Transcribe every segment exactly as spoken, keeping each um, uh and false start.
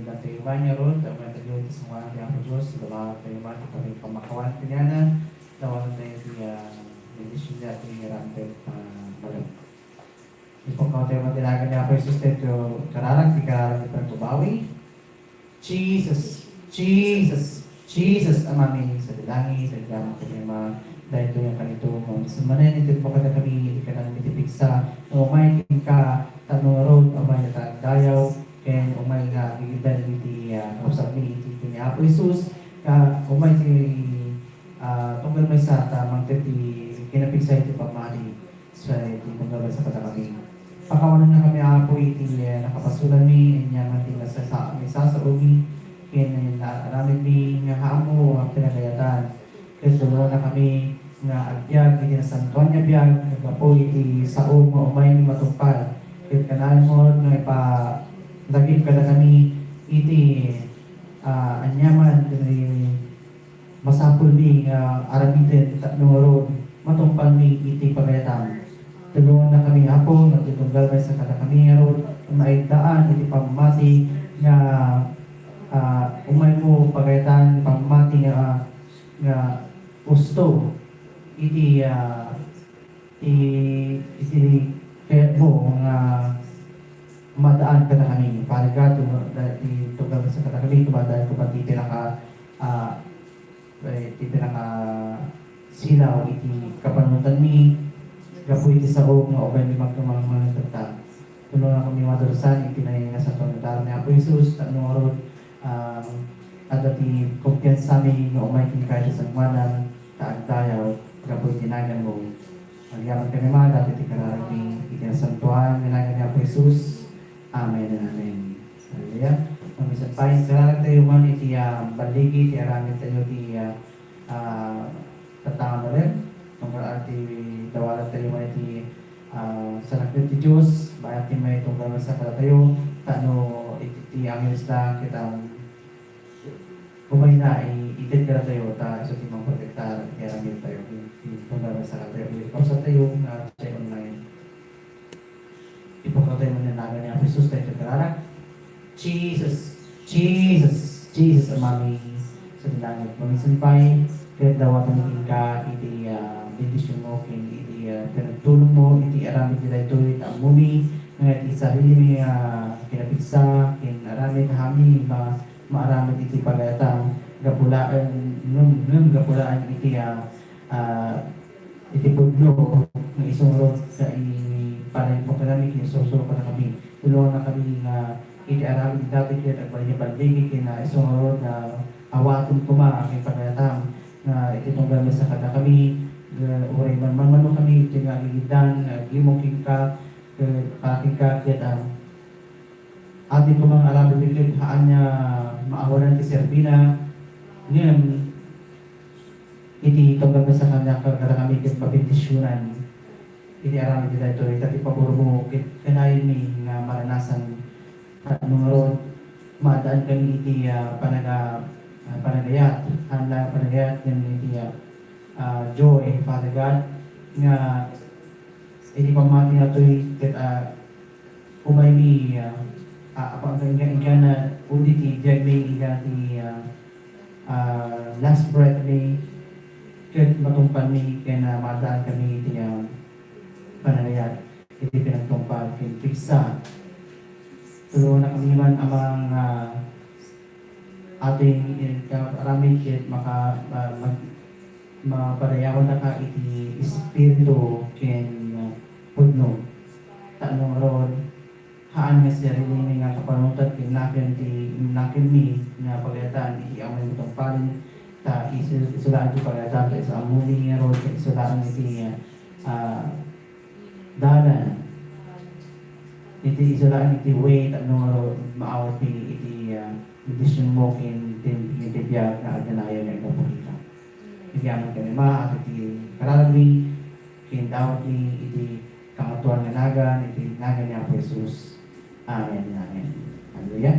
Datayo man ngarud, ta umay tayo ti sangoanan ti Apo Dios, dawatayo man ti pamakawan ti niana, dawatayo ti, ah, bendision ti aramid, ah, balang. Ipukawtayo man ti nagan ni Apo Jesus, daytoy kararag, ti kararag ti pagbabawi. Jesus, Jesus, Jesus, Amami, sa langit, agyaman kami, Ama, daytoy nga kanito, maminsan manen, itedmo kadakami, iti kanam iti pigsa, nga umay kenka, tapno ngarud, umay nga agdayaw, ken umay nga agigiddan iti, ah, kausarmi iti ni Apo Jesus, nga umay ti, ah, tunggal maysa ta mangted ti kinapigsa iti pammati. Sa iti pagdagsa kadakami. Pakawanennakami, Apo, iti, eh, nakapasolanmi, ania man ti nasasa-, nasasaomi, ken naaramidmi nga haanmo a pinagayatan. Ket tulongannakami nga agbiag iti nasantoan nga biag, gapu iti sao nga umaymi matungpal. Ket kanayon nga ipalagip kadakami iti, ah, aniaman ti masapulmi nga aramiden tapno ngarud matungpalmi iti pagayatam. Tulongannakami, Apo, nga agtunggal maysa kadakami ngarud nga maiddaan iti pammati nga, ah, umaymo pagayatan, pammati nga, nga usto iti, ah, ti, iti kayatmo nga madaan kadakami. Father God, ti tunggal maysa kadakami, tumatangko pay ti pinaka, ah, eh, ti pinakasilaw iti kapanunotanmi, gapu iti sao nga umaymi magkamangmangan tatta. Tulongannakami madarusan iti nasantoan nga aldaw ni Apo Jesus, tapno ngarud, ah, adda ti kumpiansami nga umay kenka iti sangoanan, ta agdayaw gapu iti naganmo. Agyaman kami, Ama, daytoy ti kararagmi iti nasantoan nga nagan ni Apo Jesus. Amen and amen. Hallelujah. Maminsan pay, kararagtayo man iti, ah, balligi ti aramidtayo ti, ah, ah, tatta nga balin. Tunggal iti dawaladtayo man iti, ah, sangaket ti Dios, bayat ti maitunggal maysa kadatayo, tapno iti, ti anghelsda ket, um, umayna, i-, ited kadatayo, ta isu ti mangprotektar iti aramidtayo. Iti tunggal maysa kadatayo, iti kausartayo nga adda online. Ipukawtayo man ti nagan ni Apo Jesus, daytoy kararag. Jesus, Jesus, Jesus, Amami, sa langit, maminsan pay, ket dawatmi kenka iti, ah, bendisionmo, ken iti, ah, panagtulongmo, iti aramid ti daytoy, ta ammomi, nga iti sarilimi nga kinapigsa, ken aramid, haanmi ma-, maaramid iti pagayatam, gapu laeng, ngem, ngem gapu laeng iti, ah, ah, iti pudno nga isu ngarud ta ipalagipmo kadakami ken isursuro kadakami. Tulongannakami nga iti aramid daytoy ket agbalballigi ken, ah, isu ngarud nga awaten koma ken pagayatam nga iti tunggal maysa kadakami, nga uray man manmanokami iti nga agigiddan nga agimong kenka, ket para kenka ket, ah, adi koma nga aramid ket haan nga maawanan ti serbina, ngem iti tunggal maysa kadakami ket mabendisionan iti aramid ti daytoy, ta ti pabormo ket kanayonmi nga maranasan, tapno ngarud maaddaanmi iti, ah, panaga-, ah, panagayat, haan la panagayat ken iti, ah, ah, joy, Father God, nga iti pammati daytoy ket, ah, umaymi, ah, ah, apa, ingga-, inggana, udi ti biagmi, ingga ti, ah, ah, last breath mi, ket matungpalmi ken, ah, maaddaanmi iti, ah, panagayat, iti pinagtungpal ken pigsa. Tulongannakami man, Ama, nga ating, eh, ka-, aramid ket maka-, ma-, mag-, mapadayawannaka iti espiritu ken, ah, pudno. Tapno ngarud, haan nga saririmi nga kapanunotan ken nakem ti, nakenmi nga pagayatan iti amin matungpalen, ta isu-, isulaen ti pagayatan, ta isu ammomi ngarud, ta isulaen iti, ah, dalan. Iti isulaen iti way, tapno ngarud maawatmi iti, ah, bendisionmo ken ti, iti biag nga agnanayon nga aggapu kenka. Agyaman kami, Ama, iti kararagmi, ken dawatmi iti Kangatoan nga nagan, iti nagan ni Apo Jesus. Amen, amen. Hallelujah.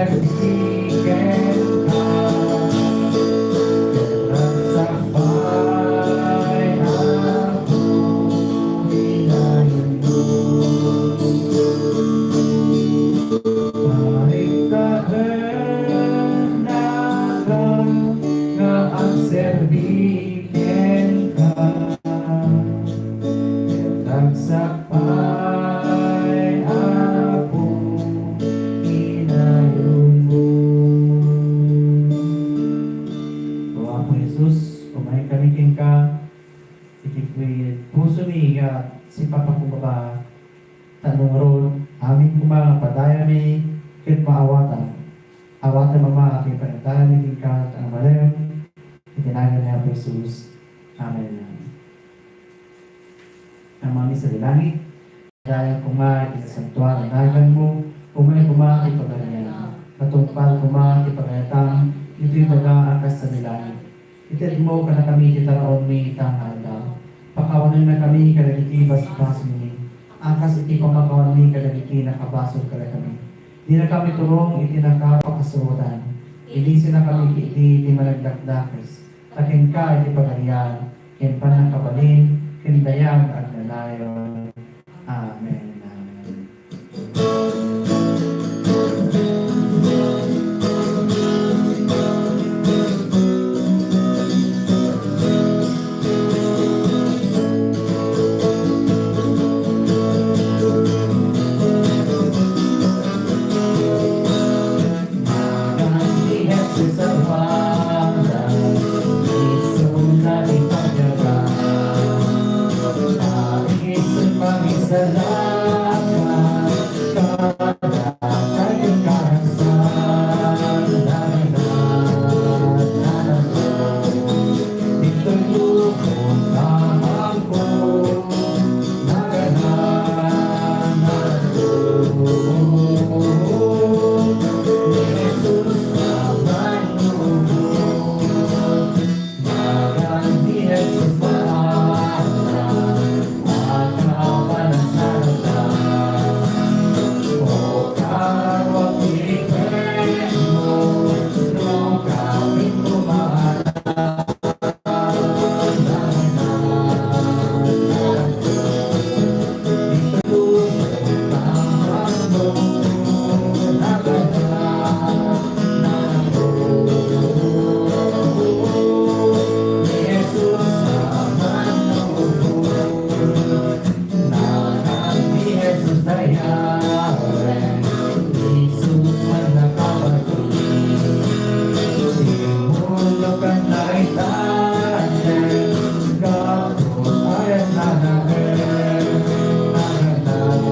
Kenka, ket agsakbay, Apo, dinayonmo. Parikkaen nga agserbi kenka. Ket agsakbay, Apo, dinayonmo. O Apo Jesus, umayen kami kenka, iti pusomi nga sipapakumbaba, ta no ngarud, amin koma nga padayami ket maawatam. Awatem, Ama, ti panagdayami kenka, ta nabalem iti nagan ni Apo Jesus. Amen. Amami sadi langit, dayaw koma iti nasantoan a naganmo, umay koma ti pagarian, matungpal koma ti pagayatam, ditoy daga a kas sadi langit. Itedmo kadakami ti taraonmi ita nga aldaw. Pakawanennakami kadagiti basbasolmi, a kas iti pamakawanmi kadagiti nakabasol kadakami. Dinakami turong iti nakapakasurotan. Ilisinakami iti, iti managdakdakes. Ta kenka iti pagarian, ken pannakabalin, ken dayag agnanayon. Amen. Amen. Nagan ni Jesus a banag, isuna ti pagyagan. Ta isun mangisalakan, kadakayo karagsak, nagan, nagan. Ditoy lubong amangko, nagan, nagan. Ni Jesus a mannubo, nagan ni Jesus a nagan. Nagan ni Jesus dayawen, isut' man nakabati. Simmulog ken naitanem, gapu ta ayanna naem, nagan, nagan.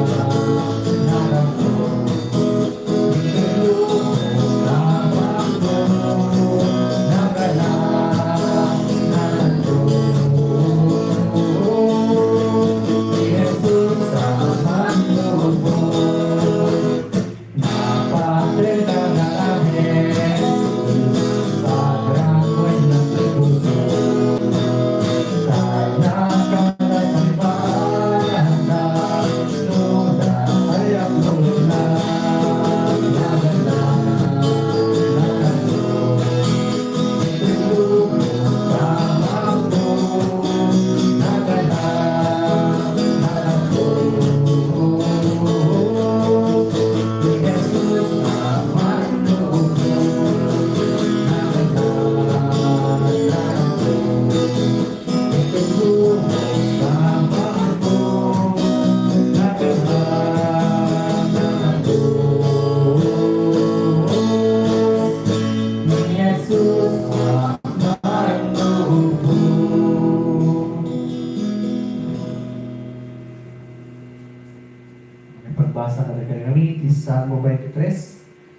Pagbasa kadagiti Salmo twenty-three.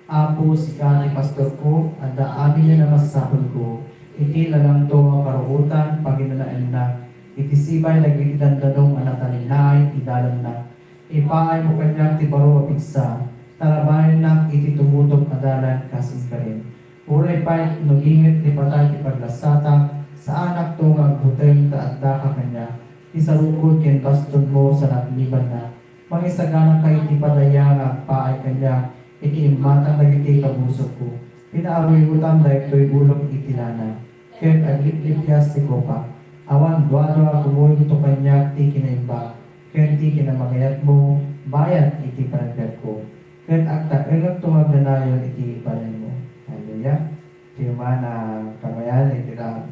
Apo, sika ti pastorko, adda amin a masapulko. Iti lalangto a karuotan, paginanaennak. Iti sibay dagiti dandanum a natalinaed ti dalanna. Ipaaymo kaniak ti baro a pigsa, ta rabayennak iti tumutop a dalan kas inkari. Uray pay no inget ti patay ti paglasatak, saanakto nga agbuteng ta addaka kaniak. Ti sarukod ken bastonmo, sanagnibannak. Mangisaganaka iti padaya nga agpaay kaniak, iti immatang dagiti kabusokko. Pinaaruyutam daytoy ulok iti lana, ket agliplipias ti kopa. Awan duadua a kumulto kaniak ti kinaimbag, ken ti kinamagayatmo bayat iti panagbiagko, ket agtaengekto nga agnanayon iti balaymo. Hallelujah. Ti man a kamayan iti la-,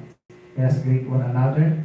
let us greet one another.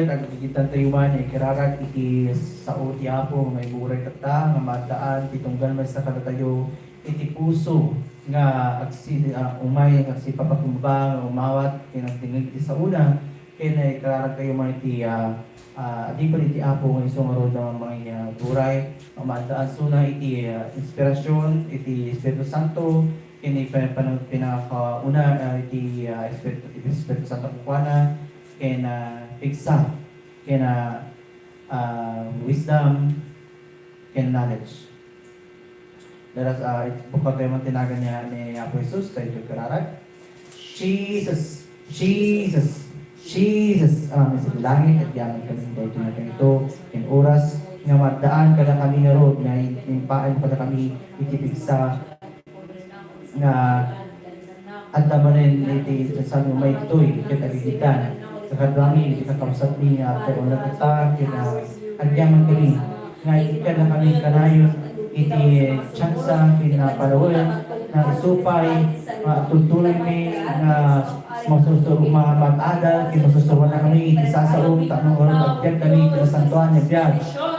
Aggigitantayo man nga ikararag iti sao ti Apo nga maiburay tatta, nga maaddaan ti tunggal maysa kadatayo iti puso nga agsi-, ah, umay nga agsipapakumbaba nga umawat ken agdengngeg iti saona, ken ikararagtayo man iti, ah, ah, adipen iti Apo nga isu ngarud a mangburay, nga maaddaan suna iti, ah, inspirasyon iti Espiritu Santo, ken ipin-, pan-, pinakauna, ah, iti, ah, Espiritu, iti Espiritu Santo kenkuana, ken, ah, pigsa, ken, ah, ah, wisdom, ken knowledge. Let us, ah, it-, bukatyo man ti nagan ni Apo Jesus, tayo kararag. Jesus, Jesus, Jesus. Amin sa langit, agyaman kami daytoy nga ito, ken oras nga maaddaan kadakami ngarud, nga in-, impaaymo kadakami iti pigsa nga adda manen iti insenso maytoy ket agigitan. Kakaduami iti kakabsatmi nga agtay-on latta ket, ah, agyaman kami nga inkadakami kanayon iti tiansa ken, ah, panawen nga isu pay nga tuntunaymi nga masusur-, ma-, maad-adal ken masusuroannakami iti sasaom tapno ngarud agbiagkami iti nasantoan nga biag.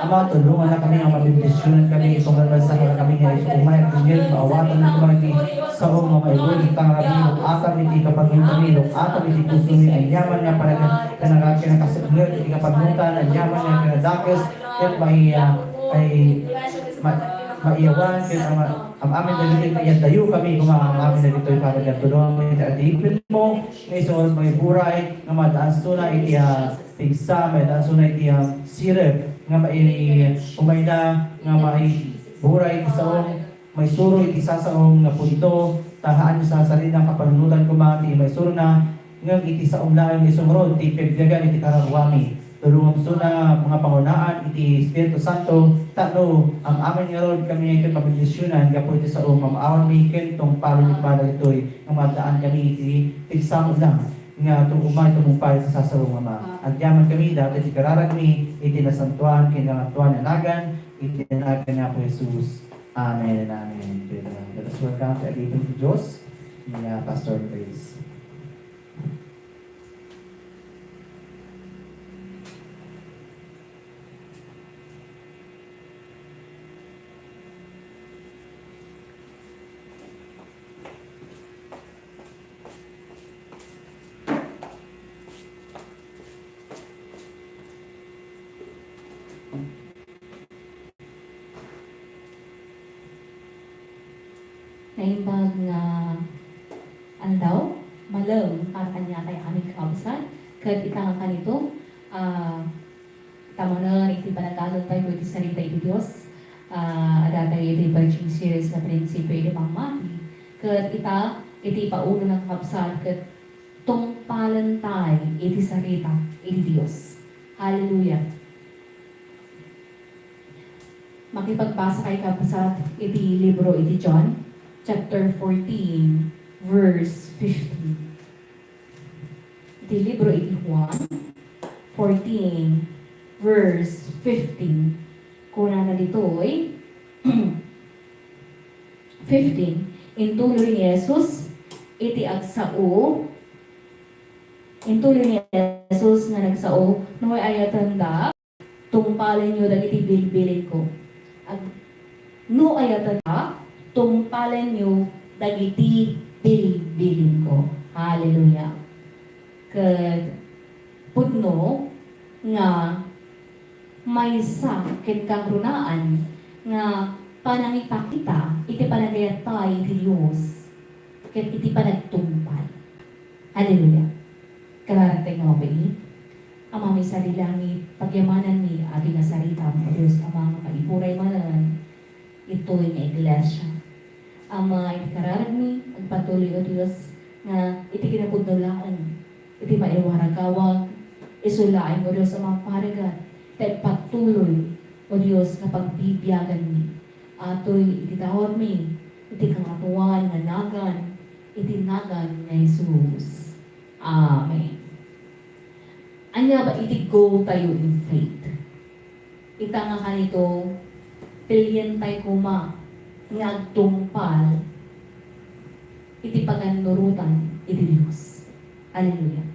Ama, tulongannakami nga mabendisionan kami, isu nga maysa kadakami nga isu umay agdengngeg, maawatanmi koma iti sao nga maiburay tatta, ngarud, luk-atam iti kapanunotmi, luk-atam iti pusomi, aniaman nga panag-, panag-, kinakasipnget iti kapanunotan, aniaman nga kinadakes, ket mai-, ah, ay, ma-, maiyawan, ket ama-, am-amin dagiti, mayadayo kami, koma am-amin dagitoy para ket tulongam iti adipenmo, nga isu nga maiburay, nga maaddaan suna iti, ah, pigsa, maaddaan suna iti, ah, sirep, nga mai-, umayna, nga maiburay iti saom, maisuro iti sasaom nga punto, ta haanyo sasarita, kapanunotan koma ti maisurona, ngem iti saom laeng nga isu ngarud ti pagbiagan iti kararagami. Tulongam suna nga pangunaan iti Espiritu Santo, tapno am-amin ngarud kami nga mabendisionan gapu iti saom nga maawanmi ken tungpalenmi koma dagitoy nga maaddaan kami iti pigsa met lang nga tum-, umay tumungpal iti sasaom nga Ama. Agyaman kami daytoy ti kararagmi iti nasantoan ken nangatoan a nagan, iti nagan ni Apo Jesus. Amen and amen. Let us welcome ti adipen ti Dios, ni, ah, Pastor Grace. Naimbag nga aldaw, malem para kaniatay amin kakabsat, ket ita nga kanito, ah, ita manen iti panagdadaeltayo iti sarita iti Dios, ah, adda tayo iti preaching series nga prinsipio iti pammati, ket ita iti paunona kakabsat, ket tungpalentayo iti sarita iti Dios. Hallelujah. Makipagbasa kay kabsat iti libro iti John, chapter fourteen, verse fifteen. Iti libro iti Juan, fourteen, verse fifteen. Kunana ditoy, fifteen, intuloy ni Jesus iti agsao, intuloy ni Jesus nga nagsao, no ay-ayatendak, tungpalenyo dagiti bilbilinko. Ag-, no ay-ayatendak, tungpalenyo dagiti bilbilinko. Hallelujah. Ket pudno nga maysa ken kangrunaan nga panangipakita iti panagayat tayo iti Dios ket iti panagtungpal. Hallelujah. Kararagtayo nga mabalin. Amami sadi langit, pagyamananmi dagiti saritam, O Dios Ama, nga maiburay manen itoy nga iglesia. Ama, iti kararagmi, agpatuloy, O Dios, nga iti kinapudno laeng, iti maiwaragawag, isu laeng, O Dios, a mangparigat, ta ipatuloy, O Dios, nga pagbibiaganmi. Atoy iti dawatmi, iti Kangatoan nga nagan, iti nagan nga Jesus. Amen. Ania ba iti goal tayo in faith? Ita nga kanito, pilientayo koma nga agtungpal iti pagannurotan iti Dios. Hallelujah.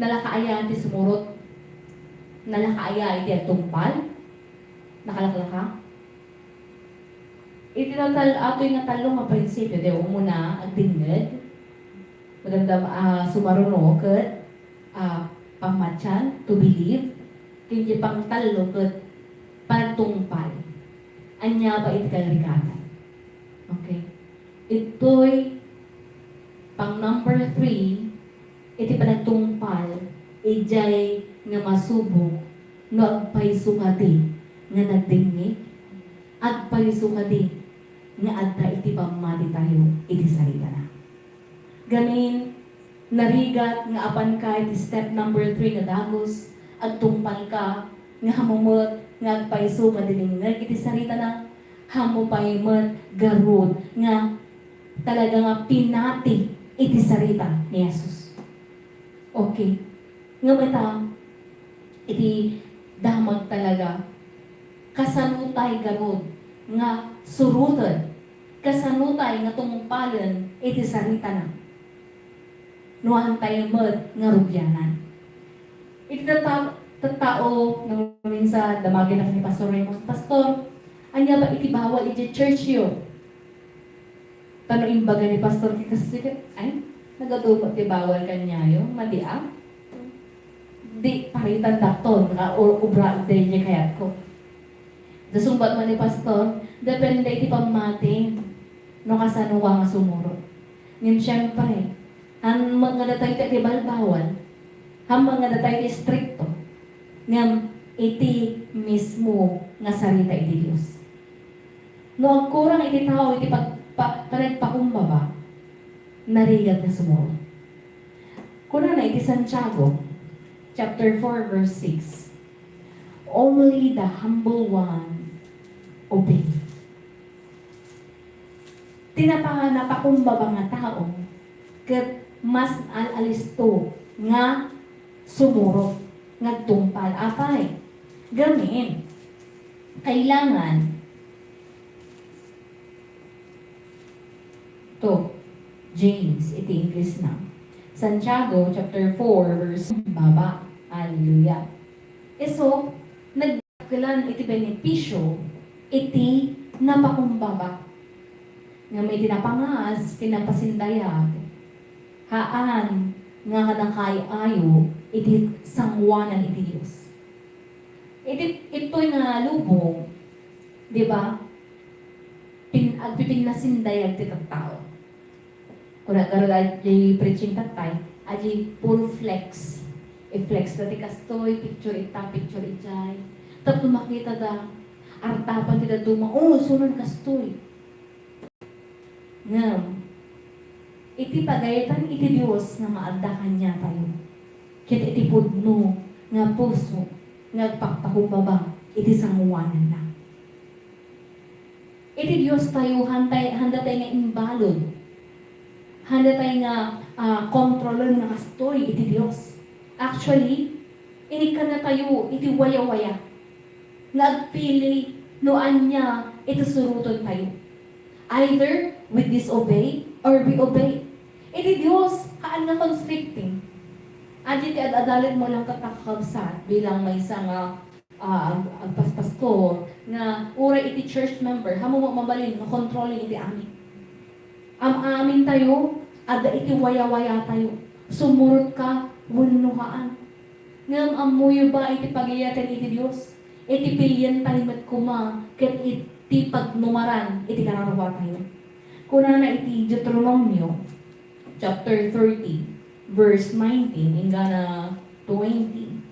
Nalaka aya ti sumurot? Nalaka aya iti agtungpal? Nakalaklaka? Iti tatal-, atoy nga tallo nga prinsipio, ti umuna, agdingngeg, madamdam-, ah, sumaruno ket, ah, pammatian, to believe, ken di pangtallo ket panagtungpal. Ania ba iti kalrikatan? Okay. Itoy pang number three, iti panagtungpal, idiay nga masubok no agpayso kadi nga nagdingngeg, agpayso kadi nga adda iti pammatitayo iti saritana. Gamin, narigat nga apanka iti step number three nga dagus, agtungpalka, nga hamumot nga agpayso nga diningngeg iti saritana, hammo pay met garud nga talaga nga pinati iti sarita ni Jesus. Okay. Ngem ita, iti damag talaga, kasano tay garud nga suroten, kasano tay nga tungpalen iti saritana? No haan tay met nga rugianan. Iti tatta-, tattao, no, minsan, damagen ni Pastor Raymond, "Pastor, ania ba iti bawal iti church yo?" Ta no imbaga ni Pastor ti kastoy ket, ay, nagadu met ti bawal kaniayo, madi a? Di, paritan dakton, nga u-, ubra daydiay kayatko. Dasungbat man ni Pastor, depende iti pammati, no kasano nga sumurot. Ngem siempre, haan met nga datayo ti agibalbawal, haan met nga datayo ti istrikto, ngem iti mismo nga sarita iti Dios. No agkurang iti tao iti pag-, pa-, panagpakumbaba, narigat nga sumurot. Kunana iti Santiago, chapter four, verse six, "Only the humble one obey." Ti napa-, napakumbaba nga tao, ket mas al-, alisto nga sumurot, nga agtungpal. Apay? Gamin, kailangan to, James, iti English na. Santiago chapter four, verse baba. Hallelujah. Isu, nag- Kelan iti benepisio iti napakumbaba. Ngem iti napangas ken napasindayag, haan nga nakay-ayo iti sangoanan iti Dios. Iti, itoy nga lubong, di ba? Pin-, agpipinnasindayag ti tattao. Kuna garud a di preaching tattay, a di puro flex. I-flex da ti kastoy, picture ita, picture idiay. Tapno makita da, artapan ti dadduma, "Oh, sunan kastoy." Ngem, iti pagayatan iti Dios nga maadda kaniatayo, ket iti pudno nga puso nga agpakpakumbaba iti sangoananna. Iti Dios tayo, hantay, handa tayo nga imbalud. Handa tayo nga, ah, kontrolen nga kastoy iti Dios. Actually, inikkanna tayo iti wayawaya nga agpili no ania iti suroten tayo. Either we disobey or we obey. Iti Dios, haan nga conflicting. Adi ti ad-adalet mo lang, kakabsat, bilang maysa nga ah, ag-, agpaspastor, nga uray iti church member, haanmo mabalin nga controlling iti amin. Am-amin tayo, adda iti wayawaya tayo. Sumurot ka, wenno haan. Ngem ammoyo ba iti pagayatan iti Dios? Iti pilien tayo met koma, ket iti pagnumaran iti kararua tayo. Kunana iti Deuteronomio, chapter thirty, verse nineteen, inggana twenty.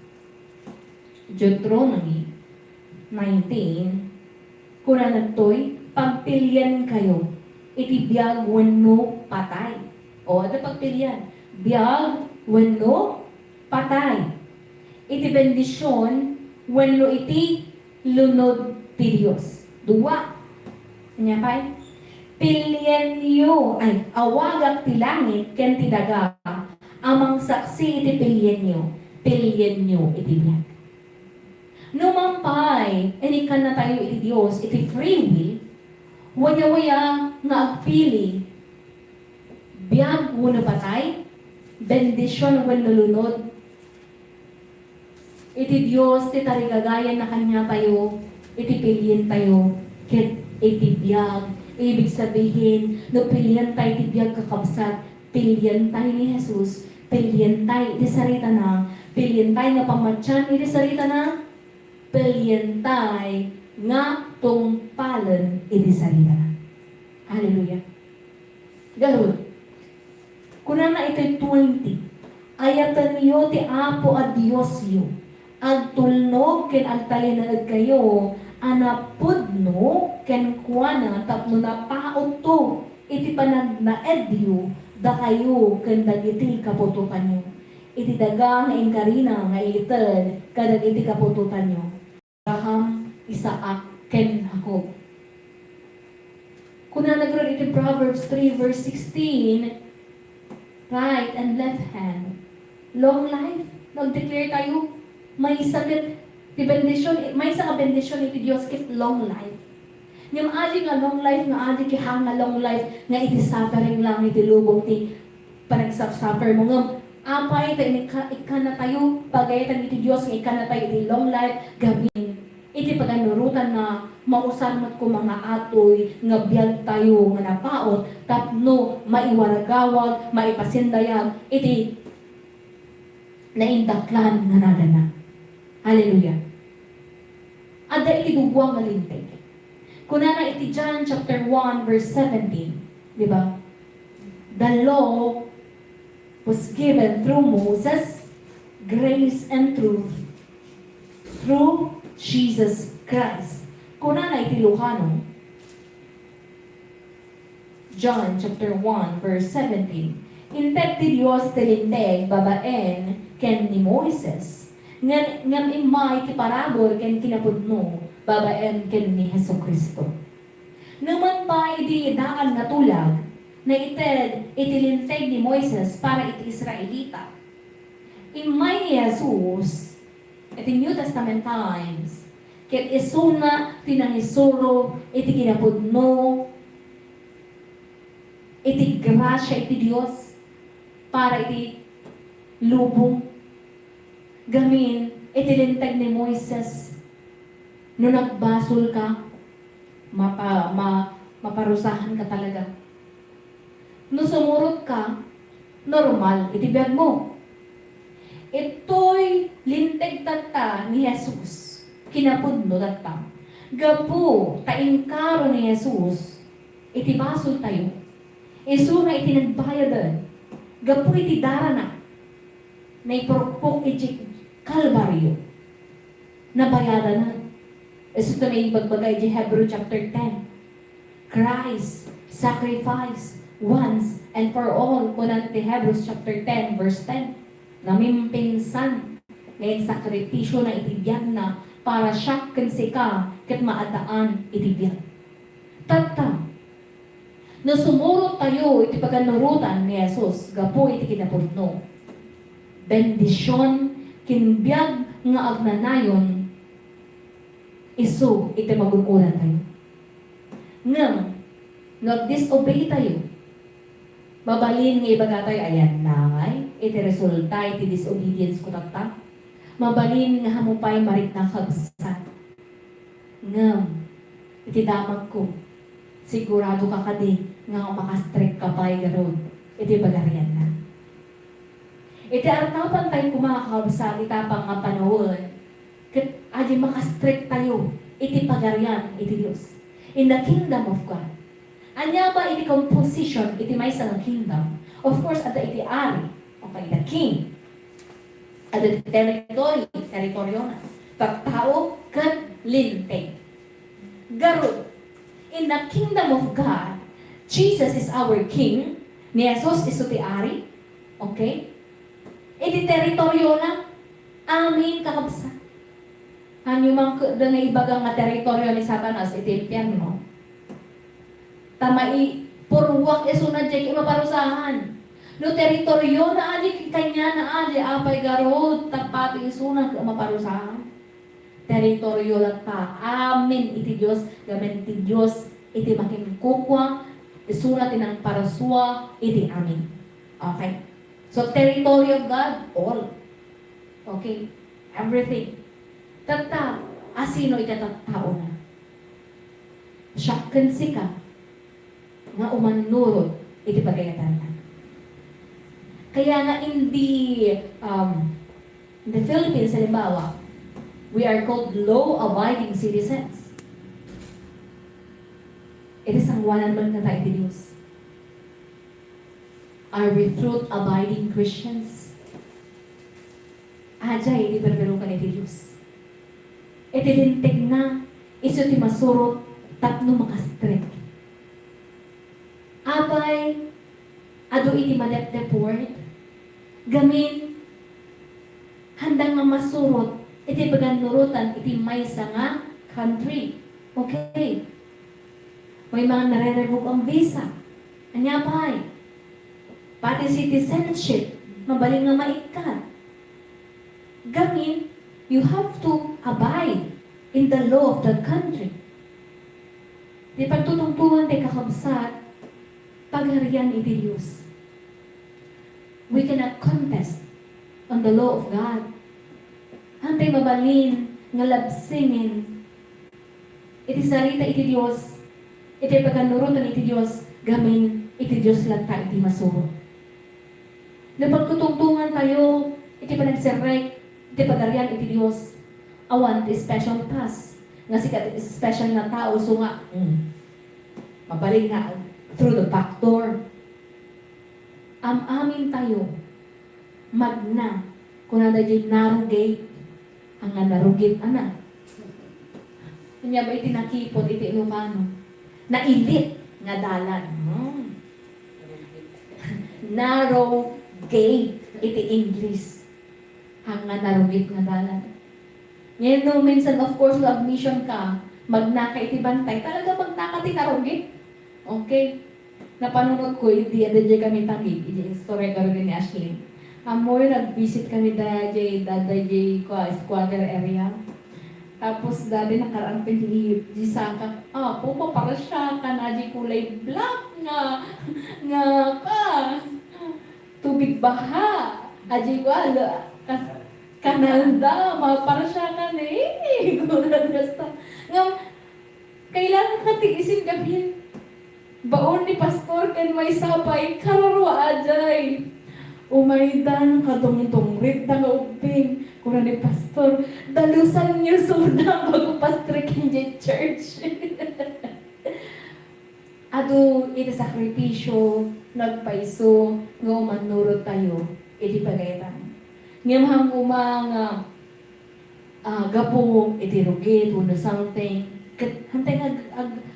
Deuteronomy nineteen, kunana ditoy, "Pagpiliankayo iti biag wenno patay." O, adda pagpilian, biag wenno patay. Iti bendision wenno iti lunod ti Dios. Dua. Ania pay? Pilienyo, ay, awagak ti langit ken ti daga a mangsaksi iti pilienyo. Pilienyo iti biag. No man pay, inikkanna tayo iti Dios iti free will, wayawaya nga agpili, biag wenno patay, bendision wenno lunod, Iti Dios ti tarigagayan na kaniatayo, iti pilientayo, ket iti biag. Ibig sabihin, no pilientayo iti biag, kakabsat, pilientayo ni Jesus, pilientayo iti saritana, pilientayo nga pamatian iti saritana, pilientayo nga tungpalen iti saritana. Hallelujah. Garud. Kunana iti twenty, "Ayatenyo ti Apo a Diosyo, agtulnog ken agtalinaedkayo a napudno kenkuana tapno napautto iti panagnaedyo dakayo ken dagiti kaputotanyo, iti daga nga inkarina nga ited kadagiti kaputotanyo." Abraham, Isaac, ken Jacob. Kunana garud iti Proverbs three verse sixteen, "Right and left hand, long life." Nag-declare tayo, maysa ket ti bendision, maysa nga bendision iti Dios ket long life. Ngem adi nga long life nga adi ket haan nga long life nga iti suffering lang, iti lubong ti panagsuffer mo. Ngem apay ta inika-, ikkanatayo, pagayaten iti Dios nga ikkanatayo iti long life, gamin iti paganurotanna, mausar met koma nga atoy nga biagtayo nga napaut tapno maiwaragawag, maipasindayag iti naindaklan nga naganna. Hallelujah. Adda iti dua nga linteg. Kunana iti John chapter one verse seventeen, di ba? "The law was given through Moses, grace and truth through Jesus Christ." Kunana iti Lucano, John chapter one, verse seventeen, "Inted ti Dios ti linteg babaen ken ni Moises, ngem, ngem immay ti parabur ken kinapudno babaen ken ni Jesu-Cristo." Numan pay idi daan nga tulag, naited iti linteg ni Moises para iti Israelita. Immay ni Jesus iti New Testament times, ket isuna ti nangisuro iti kinapudno, iti grasia iti Dios para iti lubong. Gamin iti linteg ni Moises, no nagbasol ka, mapa-, ma-, maparusahan ka talaga. No sumurot ka, normal iti biag mo. Itoy linteg tatta ni Jesus, kinapudno tatta. Gapu ta inkaro ni Jesus iti basol tayo, isuna iti nagbayaden, gapu iti darana, naipurpok iti Kalbario. Nabayadanan. Isu ti naibagbaga iti Hebrew chapter ten. Christ sacrifice once and for all, kunan ti Hebrews chapter ten, verse ten. Namimpinsan nga insakripisyo na iti biagna para siak ken sika ket maadaan iti biag. Tatta, no sumurot tayo iti paganurotan ni Jesus gapu iti kinapudno, bendision ken biag nga agnanayon isu iti magun-oran tayo. Ngem, no agdisobey tayo, mabalin nga ibaga tayo, "Ayan ngay iti resulta iti disobedience ko tatta." Mabalin nga hamu pay marikna, kabsat. Ngem, iti damagko, sigurado ka kadi nga makastrek ka pay garud iti pagarianna. Iti artapan tayo koma, kakabsat, ita pay nga panawen, ket adi makastrek tayo iti pagarian iti Dios. In the kingdom of God. Ania ba iti composition iti maysa nga kingdom? Of course, adda iti ari, okay, the king. Adda iti territory, teritoriona. Tattao ken linteg. Garud, in the kingdom of God, Jesus is our king. Ni Jesus isu ti ari. Okay? Iti teritoriona, amin, kakabsat. Ania man ketdi nga ibaga nga teritorio ni Satanas iti impierno? Ta maipurruak isuna diay ket maparusahan. No teritoriona adi ket kaniana adi, apay garud, ta pati isuna ket maparusahan? Teritorio latta amin iti Dios, gamin ti Dios iti makinkukua, isuna ti nangparasua iti amin. Okay. So, territory of God, all. Okay. everything. Tatta, asino iti tattaona? Siak ken sika nga umannurot iti pagayatanna. Kaya nga in the, um, in the Philippines, halimbawa, we are called law-abiding citizens. Iti sangoanan met ngata iti Dios. Are we truth-abiding Christians? Ajay iti berberukan iti Dios. Iti lintegna, isu ti masurot tapno makastrek. Apay, adu iti madepdeport? Gamin, handa nga masurot iti pagannurotan iti maysa nga country. Okay. May mga nare-revoke ang visa. Ania pay? Pati citizenship, mabalin nga maikkat. Gamin, you have to abide in the law of that country. Ti pagtutungtungan ti kakabsat, pagarian iti Dios. We cannot contest on the law of God. Hantay mabalin nga labsingen iti sarita iti Dios, iti pagkannurotan iti Dios, gamin iti Dios latta iti masurot. No pagtutungtungan tayo iti panagserrek iti Pagarian iti Dios, awan ti special pass nga sika ti special nga tao, so nga, mm, mabalin nga through the back door. Am-amin tayo, magna, kuna daydiay narrow gate, ania nga narugit, ana. Ania ba iti nakipot iti Ilocano? Nailit nga dalan. Hmm. Narrow gate iti English. Ania nga narugit nga dalan. Ngayon, no, minsan, of course, no admission ka, magnaka iti bantay, talaga magnaka ti narugit. Okay. Napanunot ko, idi, adda diay kami Taguig, idi istorya garud ni Ashley. Ammoyo, nag-visit kami da, diay, da, da, diay, kua, squatter area. Tapos, dadi, nakaraan pa di, di saka, ah, pupa, para siya, kan, adi kulay black nga, nga, ka. Tubig baha. Adi ko, ala, kas-, kanal da, maparsyakan eh. Gura basta. Ngam, kailangan ka tiisin gamin. Baon ni pastor ken maysa pay, kararua ajay. Umaydan, kadungdungrit da nga ubbing. Kuna ni pastor, "Dalusan niyo suda bago pastreken diay church." Adu iti sakripisio, nagpayso nga umannurot tayo iti pagayatan. Ngem han koma nga, ah, gapu iti rugit wenno something, ket hantay nga ag-, ag-,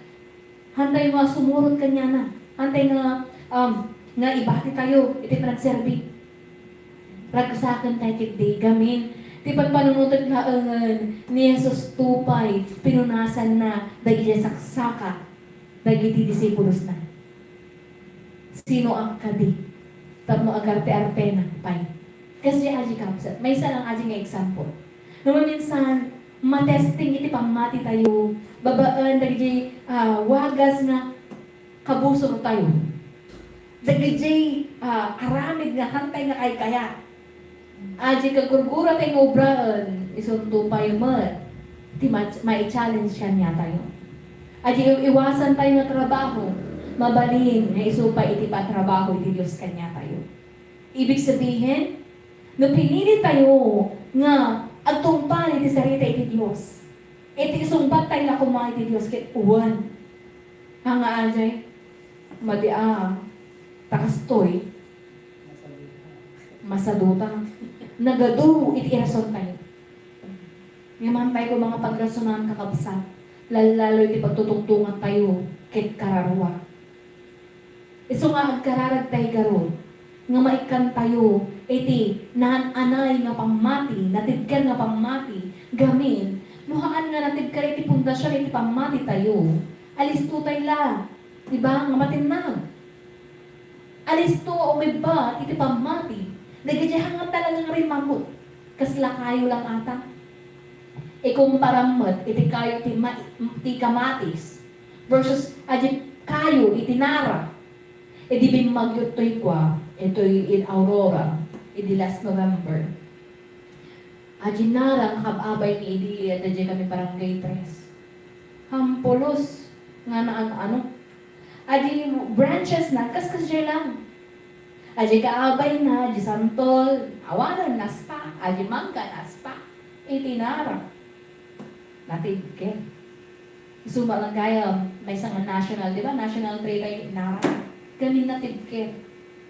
hantay nga sumurot kaniana, hantay nga, um, nga ibati tayo iti panagserbi. Ragsaken tayo ketdi gamin ti pagpanunotek laengen ni Jesus, tupay pinunasanna dagiti saksaka dagiti disipulosna. Sinoak kadi tapno agarte-artena pay? Kasdi aji kapsat, maysa lang aji nga example. No maminsan, matesting iti pammati tayo babaen dagiti, ah, wagas nga kabusor tayo. Dagiti, ah, aramid nga hantay nga kaykayat. Aji kagurgura tayo nga obraen, isunto pay met ti ma-, mai-challenge kaniatayo. Aji iw-iwasan tayo nga trabaho, mabalin nga isu pay iti patrabaho iti Dios kaniatayo. Ibig sabihin, no pinili tayo nga agtungpal iti sarita iti Dios, iti isungbat tayo la koma iti Dios ket wen. Nga, nga, ajay, madi a, ta kastoy, masaduta. Nagadu iti irason tayo. Ngem hantay ko mga pagrasonan, kakabsat, lalo-lalo iti pagtutungtungan tayo ket kararua. Isu nga agkararag tayo garud, nga maikkan tayo iti naan-anay nga pammati, natibker nga pammati, gamin, no haan nga natibker iti pundasion iti pammati tayo, alisto tayo la, di ba, nga matinnag. Alisto nga umibbat iti pammati, dagiti hangan talaga nga rimmamut, kasla kayo lang ata. Ikumparam met iti kayo ti ma-, ti kamatis versus adi kayo iti nara. Idi bimmagyo toy kua, itoy in Aurora, idi last November. Adiay narang kaab-abay mi idi, adda diay kami Barangay Tres. Hampulos nga naan-ano. Adiay branches na, kaskasdiay lang. Adiay kaabay na, adiay santol, awanen, naspa, adiay mangga, naspa. Iti narang. Natibker. Isu met gayam, maysa nga national, di ba? National trade ay narang. Kami natibker.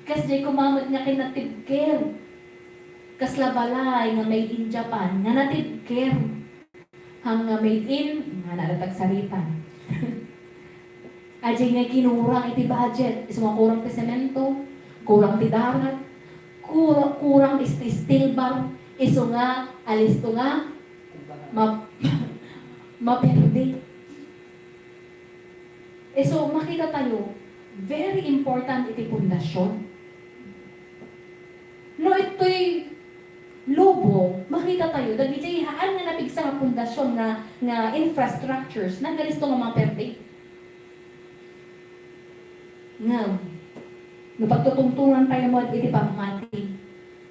Kasdiay koma met nga kinatibker. Kasla balay nga made in Japan, nga natibker. Haan nga made in, nga nadatag saritan. Adiay nga kinurang iti budget. Isu nga kurang ti semento, kurang ti darat, kura-, kurang is-, ti steel bar. Isu nga, alisto nga, ma-, maperdi. Isu, makita tayo, very important iti pundasyon. No itoy lubong, makita tayo, dagiti haan nga napigsa nga pundasyon nga, nga infrastructures, nagalisto nga maperdi. Ngem, no pagtutungtungan tayo met iti pammati,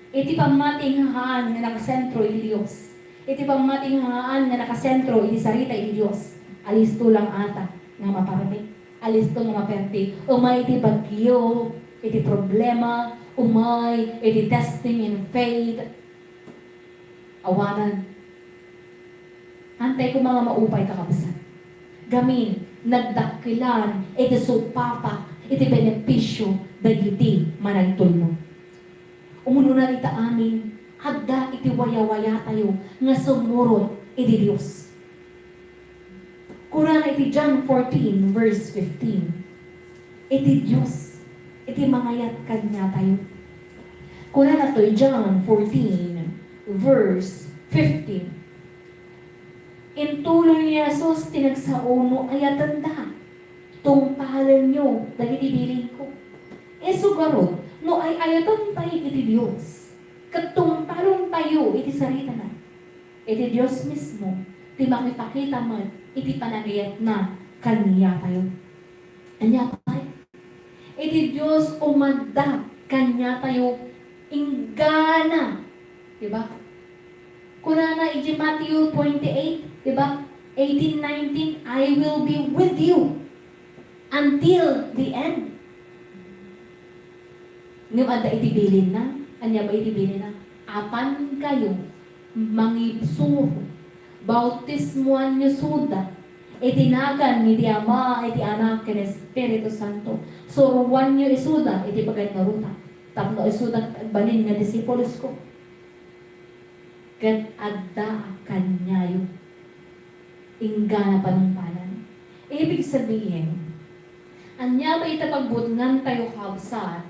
iti pammati nga haan nga nakasentro iti Dios, iti pammati nga haan nga nakasentro iti sarita iti Dios, alisto lang ata nga maparmek, alisto nga maperdi. Umay iti bagyo, iti problema, umay iti testing in faith, awanen. Haantay koma nga maupay, kakabsat. Gamin, nagdakkelan iti supapak iti benepisio dagiti managtulnog. Umuna ita amin, adda iti wayawayatayo nga sumurot iti Dios. Kunana iti John fourteen, verse fifteen, iti Dios, iti mangayat kaniatayo. Kunana toy John fourteen, verse fifteen, intuloy ni Jesus ti nagsao no ayatenda, tungpalenyo dagiti bilinko. Isu garud, no ay-ayaten tayo iti Dios, ket tungpalen tayo iti saritana, iti Dios mismo ti makipakita met iti panagayatna kaniatayo. Ania pay? Iti Dios umadda kaniatayo inggana. Di ba? Kunana iti Matthew twenty-eight, di ba? Eighteen, nineteen, "I will be with you until the end." Ngem adda iti bilinna. Ania ba iti bilinna? Apankayo mangibsuro, bautismoanyo isuda iti nagan iti Ama, iti Anak, ken Espiritu Santo. Suroanyo isuda iti pagannurota, tapno isuda agbalin nga disipulosko. Ket adda kaniayo inggana panungpalan. Ibig sabihin, ania ba ita pagbutngan tayo, kabsat,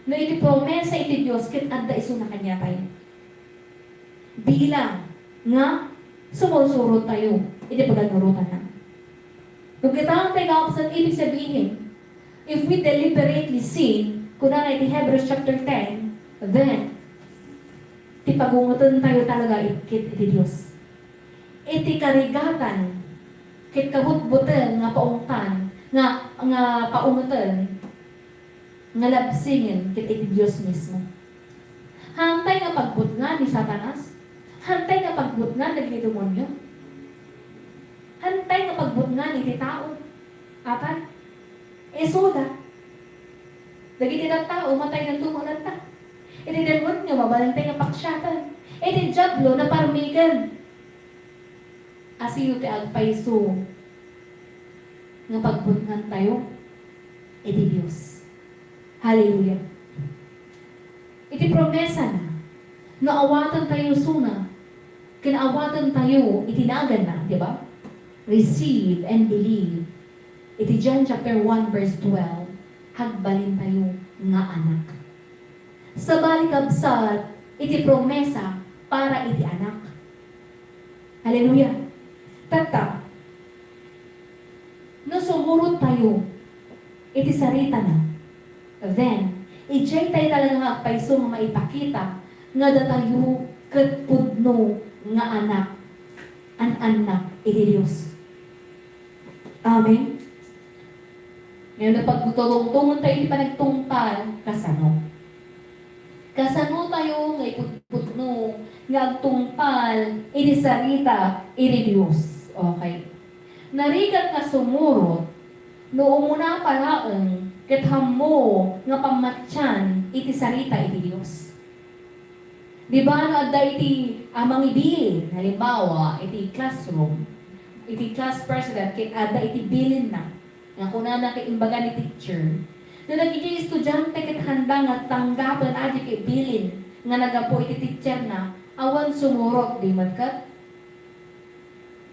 no iti promesa iti Dios ket adda isuna kaniatayo? Bilang nga sumursurot tayo iti pagannurotana. No kitaen tayo, kabsat, ibig sabihin, if we deliberately sin, kunana iti Hebrews chapter ten, then, ti pagungeten tayo talaga ket iti Dios. Iti karigatan, ket kabutbuteng nga paungtan, nga, nga paungeten, nga labsingen ket iti Dios mismo. Haantay nga pagbutngan ni Satanas? Haantay nga pagbutngan dagiti demonio? Haantay nga pagbutngan iti tao? Apan, isuda. Dagiti tattao, mataydanto koma latta. Iti demonio, mabalintay nga paksiaten. Iti Diablo, naparmiken. Asino ti agpayso nga pagbutngan tayo iti Dios? Hallelujah. Iti promesa na, no awaten tayo suna, ken awaten tayo iti naganna, di ba? Receive and believe. Iti John chapter one verse twelve, agbalin tayo nga anak. Sabali, kabsat, iti promesa para iti anak. Hallelujah. Tatta, no sumurot tayo iti saritana, then, idiay tayo talaga nga agpayso nga maipakita nga datayo ket pudno nga anak, an-annak iti Dios. Amen? Ngayon, no pagtutungtungan tayo iti panagtungpal, kasano? Kasano tayo nga ipudpudno nga agtungpal iti sarita iti Dios. Okay. Narigat nga sumurot no umuna pa laeng ket hammo nga pammatian iti sarita iti Dios. Di ba, no adda iti, ah, mangibilin, halimbawa, iti classroom, iti class president, ket adda iti bilinna, nga kunana ket imbaga ni teacher, no dagiti estudiante ket handa nga tanggapen adi ket bilin nga naggapu iti teacherna, awan sumurot, di met ket?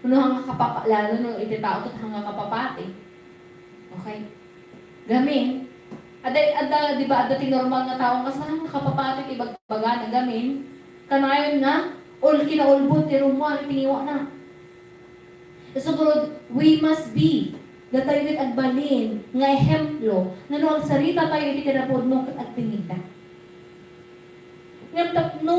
No, hanga kapapa-, lalo no iti tao ket hanga kapapati. Okay. Gamin, adda, adda, di ba, adda ti normal nga tao nga saan nga kapapati ti ibagbagana, gamin, kanayon nga, ul-, kinaulbod ti rummuar iti ngiwana. Isu ngarud, we must be, datayo ket agbalin nga ehemplo, nga no agsarita tayo iti kinapudno ket agtingigda. Ngem tapno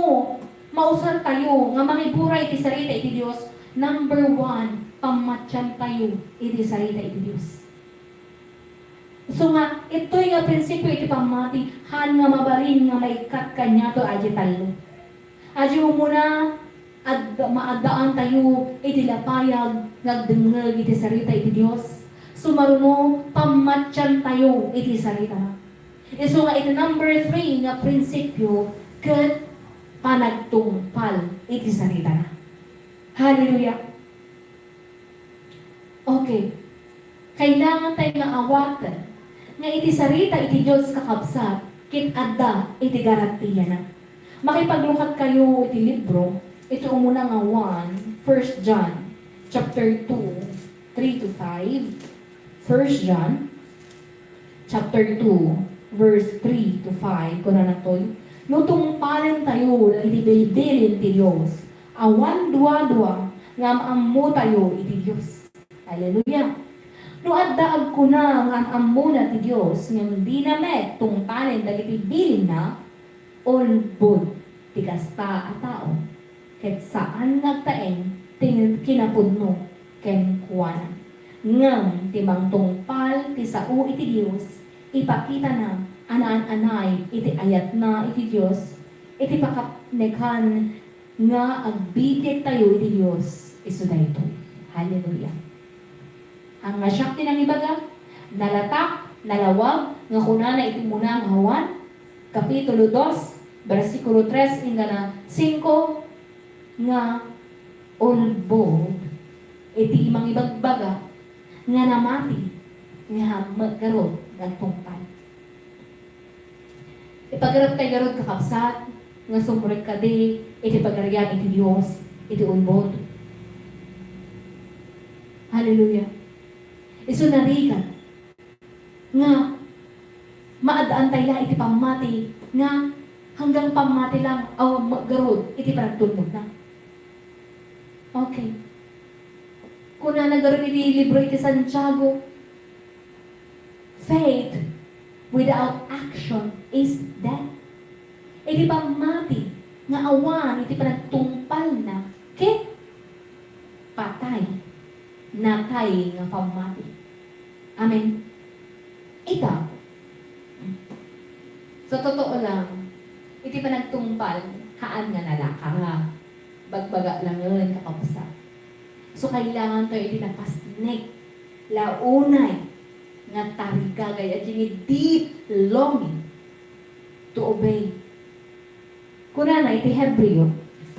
mausar tayo nga mangiburay iti sarita iti Dios, number one, pammatian tayo iti sarita iti Dios. So nga, itoy nga prinsipio iti pammati, haan nga mabalin nga maikkat kaniato adi tallo. Adi umuna, ad-, maaddaan tayo iti lapayag nga agdengngeg iti sarita iti Dios. Sumaruno, pammatian tayo iti sarita. Isu nga iti number three nga prinsipio ket panagtungpal iti saritana. Hallelujah! Okay. Kailangan tayo nga awaten nga iti sarita iti Dios, kakabsat, ket adda iti garantiana. Makipaglukat kayo iti libro, iti umuna nga Juan, First John, chapter two, three to five. First John, chapter two, verse three to five, kunana toy, "No tungpalen tayo dagiti bilbilin ti Dios, awan duadua nga am-ammo tayo iti Dios." Hallelujah! No adda agkuna nga am-ammona ti Dios, ngem dina met tungpalen dagiti bilinna, ulbod ti kasta a tao, ket saan nga agtaeng ti kinapudno kenkuana. Ngem ti mangtungpal ti sao iti Dios, ipakitana a naan-anay iti ayatna iti Dios, iti pakapnekan nga agbibiag tayo iti Dios isu daytoy. Hallelujah! Ang nga siak ti nangibaga, nalatak, nalawag, nga kunana iti umuna nga Juan, Kapitulo dos, bersikulo tres inggana singko, nga ulbod iti mangibagbaga nga namati nga hammet garud nga agtungpal. Ipagaruptay garud, kakabsat, nga sumrek kadi iti Pagarian iti Dios iti ulbod. Hallelujah. Isu narigat nga maaddaan tayo la iti pammati nga hanggang pammati lang awan met garud iti panagtulnogna. Okay. Kunana garud iti libro iti Santiago, "Faith without action is death." Iti pammati nga awan iti panagtungpalna, ket patay, natay nga pammati. Amen. Ita, sa totoo lang, iti panagtungpal, haan nga nalaka. Bagbaga langen, kakabsat. So, kailangan tayo iti napasnek, la unay nga tarigagay, a deep longing to obey. Kunana iti Hebreo,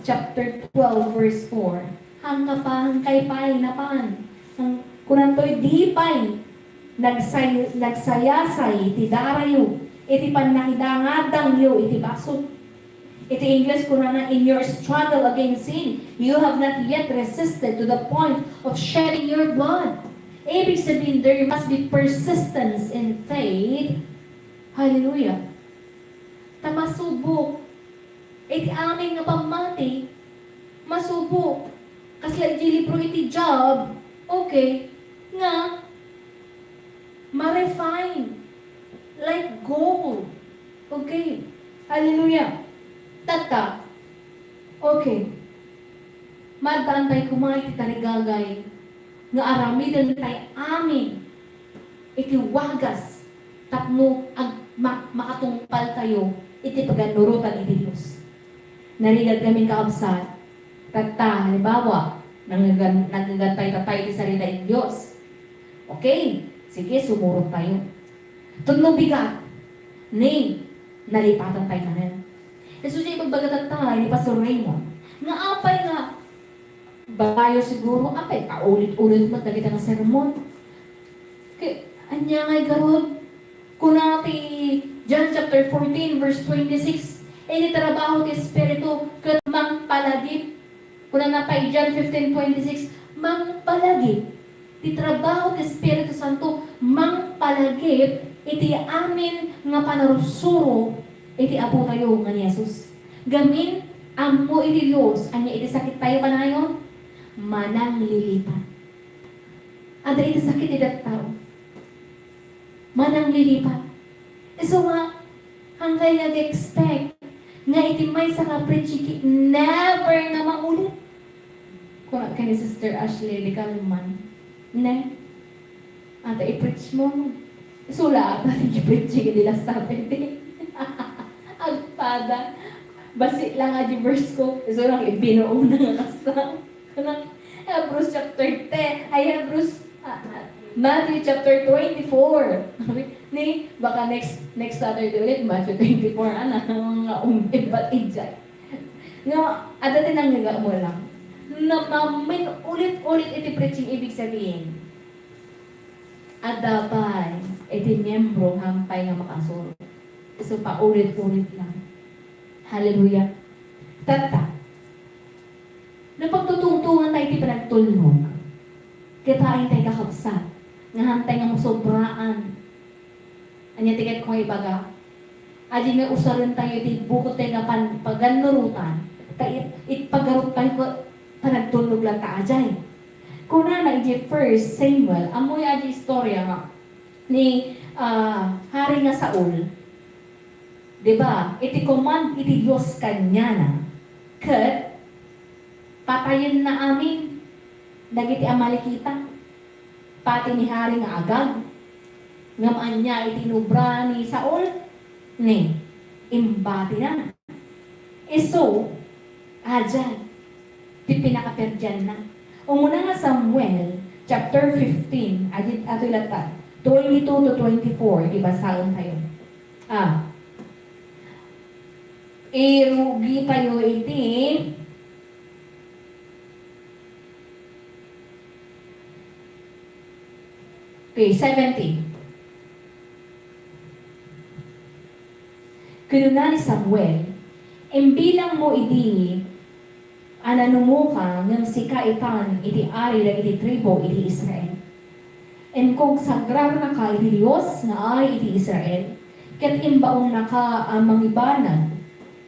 chapter twelve, verse four, "Hangkapa, hangkay pay napan." Ang, kunantoy, "Di pay nagsay-, nagsayasay ti darayo iti pannakidangadangyo iti basol." Iti Ingles, kunana, "In your struggle against sin, you have not yet resisted to the point of shedding your blood." Ibig sabihin, there must be persistence in faith. Hallelujah. Ta masubok iti amin nga pammati, masubok. Kasla iti libro iti Job, okay, nga ma-refine like gold. Okay. Hallelujah. Tatta. Okay. Maaddaan tayo koma iti tarigagay nga aramiden tayo amin iti wagas tapno ag-, ma-, makatungpal tayo iti pagannurotan iti Dios. Narigat kami, kakabsat. Tatta, halimbawa, nanggagan-, nanggagan tayo, tatta, iti sarita iti Dios. Okay, sige, sumurot tayo. Tapno bigat, ni, nalipatan tayo manen. Isu ti ibagbaga tatta ni Pastor Raymond, nga apay nga, bayo siguro, apay, paulit-ulit met dagiti nga sermon. Kay, ania ngay garud? Kuna ti John chapter fourteen, verse twenty-six, "Iti trabaho ti Espiritu ket mangpalagip." Kunana pay John fifteen twenty-six, "Mangpalagip." Ti trabaho ti Espiritu Santo, mangpalagip iti amin nga panarursuro iti Apotayo nga ni Jesus. Gamin, ammo iti Dios, ania iti sakittayo kanayon? Mananglilipat. Adda iti sakit ti tattao. Mananglilipat. Isu nga, haankayo nga ag-expect nga iti maysa nga preaching ki-, never nga maulit. Kuna ken ni Sister Ashley, di ka man. Ne? Ata i-preach mo. Isu la ata ti preaching di last Saturday. Agpada. Basi lang nga di verse ko. Isu lang ibinuo na nga kasta. Kuna, Hebrews chapter ten, ay, Hebrews, ah, ah, Matthew chapter twenty-four. Ni, baka next, next Saturday ulit, Matthew twenty-four, ana, nga umpibat ijay. Nga, adda ti nangngaga mo lang. Na mamin ulit-ulit iti preaching, ibig sabihin, adda pay iti miyembro, haanpay nga makasuro. So, paulit-ulit lang. Hallelujah. Tatta. No pagtutungtongan tayo iti panagtulnog, kitaen tayo, kakabsat, nga haantayo nga masobraan. Ania ti ket ko nga ibaga? Adi nga usaren tayo iti bukod tayo nga pan-, pagannurotan, ta it-, ipagarup tayo ket panagtulnog latta, ajay. Kunana iti First Samuel, ammoyo adi istorya nga ni, ah, Hari nga Saul, di ba, iti command iti Dios kaniana, ket patayenna amin dagiti Amalekita, pati ni Hari nga Agag. Ngem ania iti inubra ni Saul? Ni, imbatina. Isu, ajay, ti pinakaperdianna. Umuna nga Samuel, chapter fifteen, adi, atoy latta, twenty-two to twenty-four, iti basaen tayo. Ah. Irugi tayo iti Okay, seventeen. Kinuna ni Samuel, "Imbilang mo idi a nanumoka, ngem sika itan iti ari dagiti tribu iti Israel. Inkugsagrarnaka iti Dios nga ari iti Israel, ket imbaonnaka a mangibanag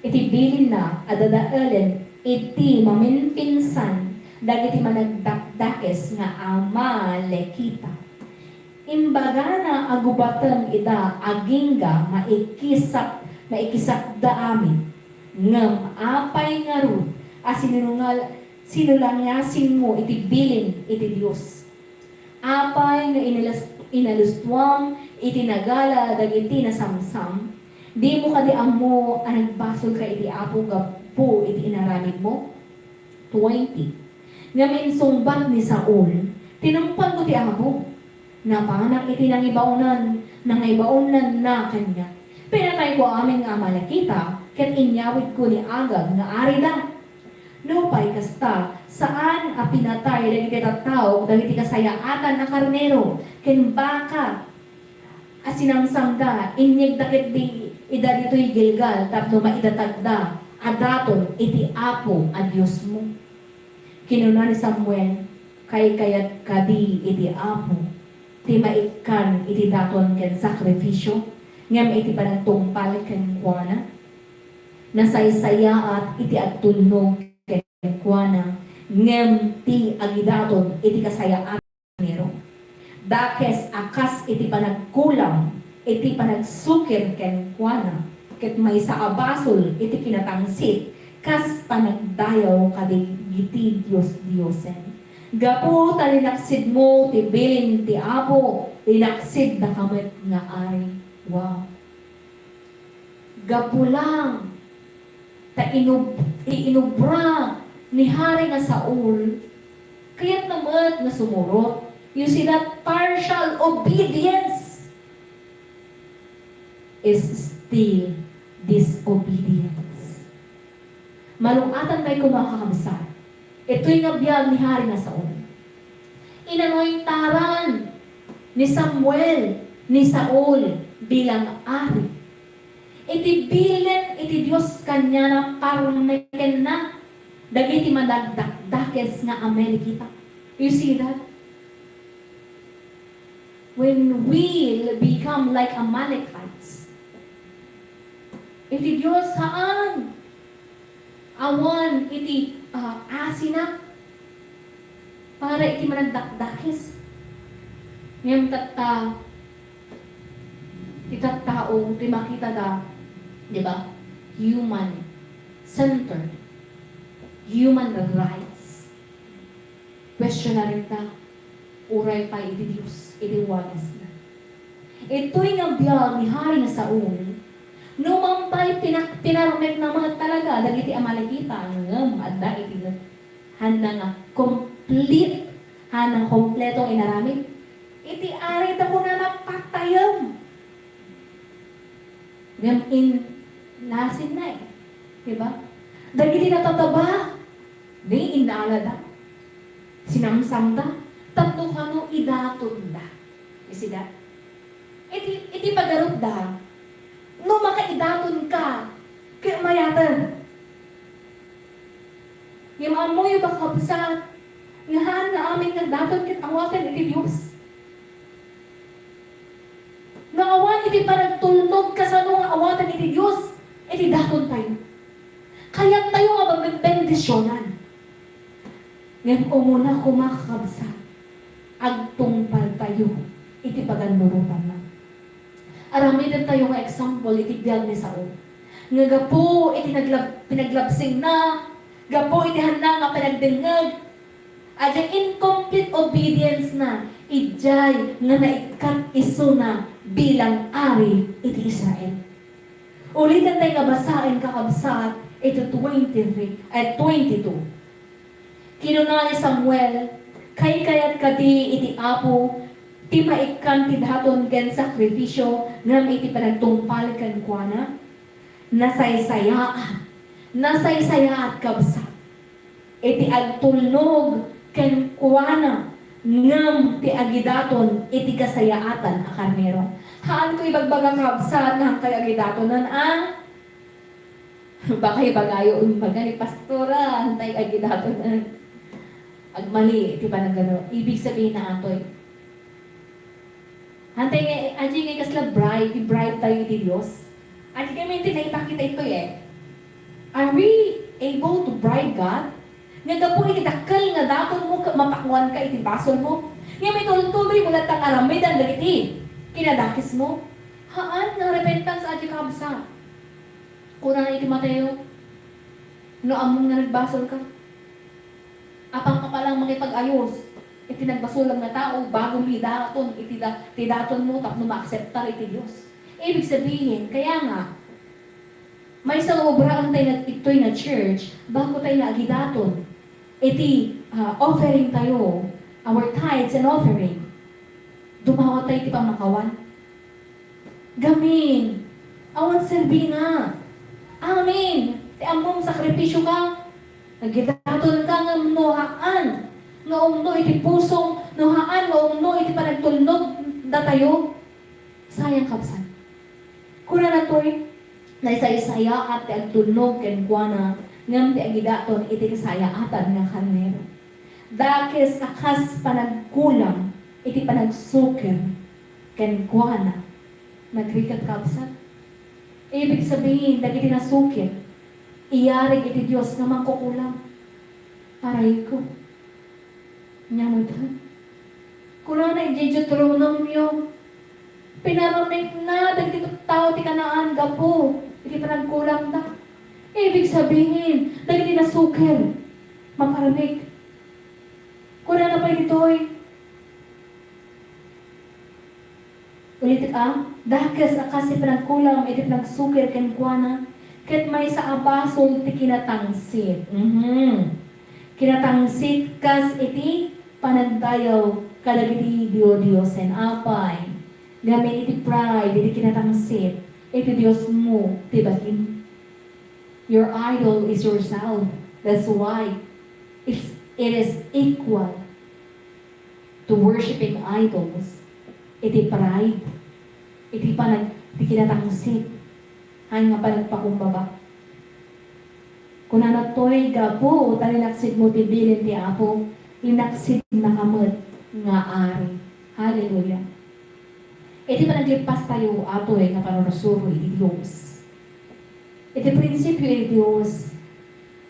iti bilinna a dadaelen iti maminpinsan dagiti managdakdakes nga Amalekita. Imbagana a gubaten ida agingga maikisak-, maikisakda amin. Ngem apay ngarud a sinunungal-, sinulangasingmo iti bilin iti Dios? Apay nga inalas-, inalustuam iti nagala dagiti nasamsam? Dimo kadi ammo a nagbasolka iti Apo gapu iti inaramidmo?" Twenty. Ngem insungbat ni Saul, "Tinungpalenko ti Apo. Napanak iti nangibaonan, nangibaonnanna kaniak. Pinatayko amin nga Amalekita, ket inyawidko ni Agag nga arida." Nupay kasta, saan a pinatay dagiti tattao dagiti kasayaatan a karnero ken baka a sinamsamda, inyegda ketdi ida ditoy Gilgal tapno maidatagda a daton iti Apo a Diosmo. Kinuna ni Samuel, "Kaykayat kadi iti Apo ti maikkan iti daton ken sakrifisio, ngem iti panagtungpal kenkuana? Nasaysayaat iti agtulnog kenkuana, ngem ti agidaton iti kasayaat niro. Dakes a kas iti panagkulam, iti panagsukir kenkuana, ket maysa a basol iti kinatangsit, kas panagdayaw kadagiti dios-diosen. Gapu ta linaksidmo ti bilin ti Apo, linaksidnaka met nga ari." Wow! Gapu lang Ta inub-, ti inubra ni Hari nga Saul, kayatna met nga sumurot. You see that? Partial obedience is still disobedience. Malung-atan pay koma, kakabsat, itoy nga biag ni Hari nga Saul. Inanointaran ni Samuel ni Saul bilang ari. Iti bilin iti Dios kaniana, parmekenna dagiti managdakdakes nga Amalekita. You see that? When we become like Amalekites, iti Dios haan. Awan iti, ah, asina para iti managdakdakes. Ngem tatta, ti tattao, ti makita da, di ba? Human-centered. Human rights. Questionaren ta, uray pay iti Dios, iti wagasna. Itoy nga biag ni Hari nga Saul, no man pay pinak-, pinarmekna met talaga dagiti Amalekita, ngem adda iti handa nga complete, handa nga kompletong inaramid. Iti ari ta kunana, patayem. Ngem in-, nasinna eh. Di ba? Dagiti natataba, di inalada. Sinamsamda. Tapno kano idatonda. You see that? Iti, iti pagarupda, no makaidaton ka, ket mayaten. Ngem ammoyo ba, kabsat, nga haan nga amin nga daton ket awaten iti Dios? No awan iti panagtulnog, kasano nga awaten iti Dios iti daton tayo? Kayat tayo nga mabendisionan. Ngem umuna koma, kakabsat, agtungpal tayo iti pagannurotanna. Aramiden tayo nga example iti biag ni Saul. Nga gapu iti naglab-, pinaglabsingna, gapu iti handa nga panagdengngeg, idiay incomplete obedience na, idiay nga naikkat isuna bilang ari iti Israel. Uliten tayo nga basaen, kakabsat, iti twenty-three, eh, twenty-two. Kinuna ni Samuel, "Kaykayat kadi iti Apo ti maikkan ti daton ken sakrifisio ngem iti panagtungpal kenkuana?" Nasaysayaat, nasaysayaat, kabsat, iti agtulnog kenkuana ngem ti agidaton iti kasayaatan a karnero. Haanko ibagbaga, kabsat, nga haankayo agidatonen a Baka ibagayo, imbaga ni pastora, haantayo agidatonen. Agmali ti panagano. Ibig sabihin na atoy. Haantayo nga, aji nga kasla bribe, i-bribe tayo iti Dios. Aji kami ti naipakita ito eh. Are we able to bribe God? Nga gapu iti dakkel nga daton mo, mapakuan ka iti basol mo. Nga mitultuloy mo latta nga aramidan dagiti kinadakes mo. Haan nga repentance, aji kabsa. Kunana iti Mateo, no ammom nga nagbasol ka, apan ka pa lang makipag-ayos iti nagbasolam nga tao, bago mi daton iti da-, ti daton mo tapno maakseptar iti Dios. Ibig sabihin, kaya nga, maysa nga obraan tayo nga itoy nga church, bago tayo nga agidaton iti, ah, offering tayo, our tithes and offering. Dumawat tayo iti pamakawan. Gamin, awan serbina. Amin, ti ammom sakripisio ka. Nagidaton ka ngem no haan nga umno iti pusom, no haan nga umno iti panagtulnog datayo. Sayang, kabsat. Kunana toy, naisaysayaat ti agtulnog kenkuana, ngem ti agidaton iti kasayaatan nga karnero. Dakes a kas panagkulam iti panagsukir kenkuana. Nagrigat, kabsat. Ibig sabihin, dagiti nasukir, iyarig iti Dios nga mangkukulam. Arayko. Nya met, kunana iti Deuteronomio, pinaramekna dagiti tattao ti Canaan gapu iti panagkulamda. Ibig sabihin, dagiti nasukir, maparamik. Kunana pay ditoy, ulitek a, dakes a kas ti panagkulam iti panagsukir kenkuana, Ket maysa a basol ti kinatangsit. Mhm. Kinatangsit kas iti panagdayaw kadagiti diodiosen. Apay, ngamin iti pride, iti kinatangsit, iti diosmo ti bagim. Your idol is yourself. That's why it's, it is equal to worshiping idols. Iti pride, iti panag-, iti kinatangsit, haan nga panagpakumbaba. Kunana toy, "Gapu ta linaksidmo ti bilin ti Apo, linaksidnaka met nga ari." Hallelujah. Iti panagleppestayo, atoy nga panursuro iti Dios. Iti prinsipio iti Dios,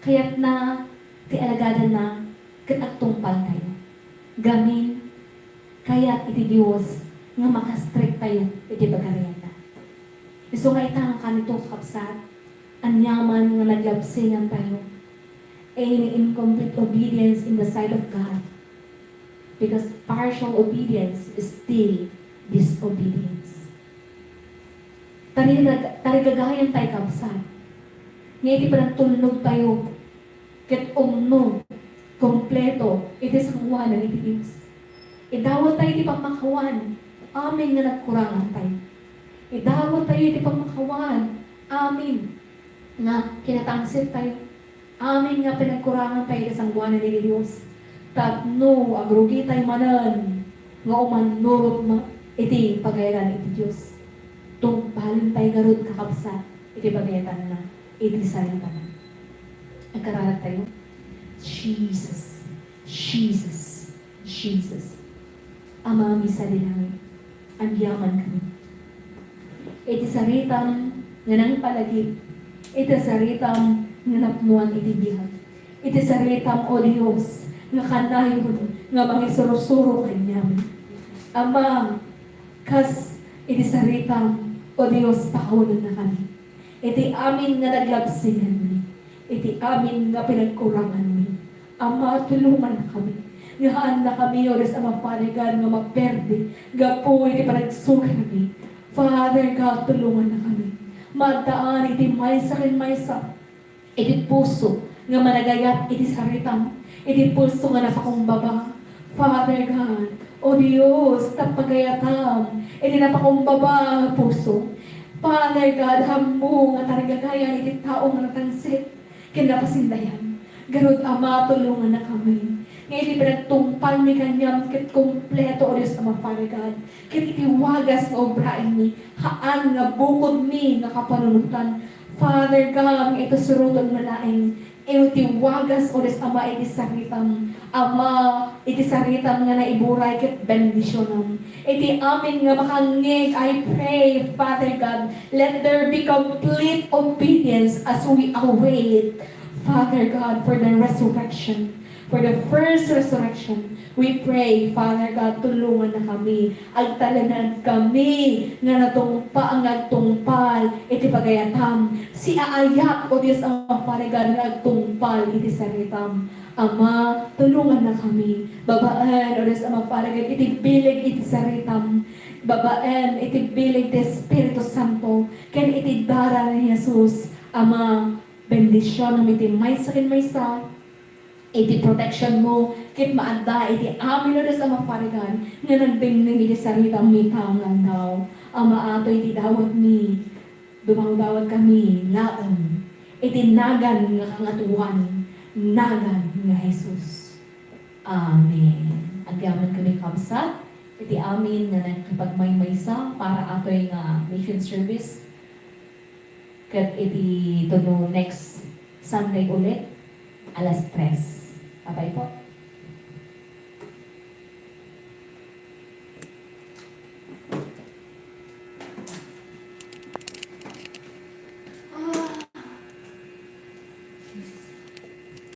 kayatna ti alagadanna ket agtungpaltayo. Gamin, kayat iti Dios nga makastriktayo iti pagarianna. Isu nga ita nga kanito, kakabsat, aniaman nga naglabsingan tayo, any incomplete obedience in the sight of God, because partial obedience is still disobedience. Tariga-, tarigagayan tayo, kabsat, nga iti panagtulnog tayo, ket umno, kompleto iti sangoanan iti Dios. Idawat tayo iti pamakawan, amin nga nagkurangan tayo. Idawat tayo iti pamakawan, amin nga kinatangsit tayo. Amin nga pinagkurangan tayo iti sangoanan iti Dios. Tapno agrugi tayo manen nga umannurot ma-, iti pagayatan iti Dios. Tungpalen tayo garud, kakabsat, iti pagayatanna, iti saritana. Agkararag tayo. Jesus, Jesus, Jesus. Amami sadi langit, agyamankami. Iti saritam nga nangpalagip, iti saritam nga napnoan iti biag, iti saritam, O Dios, nga kanayon nga mangisursuro kaniam. Ama, kas iti saritam, O Dios, pakawanennakami iti amin nga naglabsinganmi, iti amin nga pinagkuranganmi. Ama, tulongannakami. Nga haannakami, O Dios Ama, Father God, nga maperde gapu iti panagsugermi. Father God, tulongannakami. Maaddaan iti maysa ken maysa iti puso nga managayat iti saritam, iti puso nga napakumbaba. Father God, O Dios, ta pagayatam iti napakumbaba nga puso. Father God, ammo nga tarigagayan iti tao nga natangsit ken napasindayan. Garud, Ama, tulongannakami nga iti pinagtungpalmi kaniam ket kompleto, O Dios Ama, Father God, ket iti wagas nga obraenmi, haan nga bukodmi nga kapanunotan. Father God, nga iti surotenmo laeng, iti wagas, O Dios Ama, iti saritam. Ama, iti saritam nga naiburay ket bendisionam. Iti amin nga makangngeg, I pray, Father God, let there be complete obedience as we await, Father God, for the resurrection, for the first resurrection. We pray, Father God, tulongannakami. Agtalinaedkami nga natungpa-, nga agtungpal iti pagayatam. Siaayat, O Dios Ama, Father God, nga agtungpal iti saritam. Ama, tulongannakami. Babaen, O Dios Ama, Father God, iti bileg iti saritam. Babaen iti bileg ti Espiritu Santo ken iti dara ni Jesus. Ama, bendisionam iti maysa ken maysa. Iti proteksionmo ket maadda iti amin, O Dios Ama, Father God, nga nagdengngeg iti saritam ita nga aldaw. Ama, atoy ti dawatmi, dumawdawatkami laeng iti nagan nga Kangatoan, nagan nga Jesus. Amen. Agyamankami, kabsat, iti amin nga nakipagmaymaysa para atoy nga mission service. Ket iti tuno next Sunday ulit, alas tres. Apay po.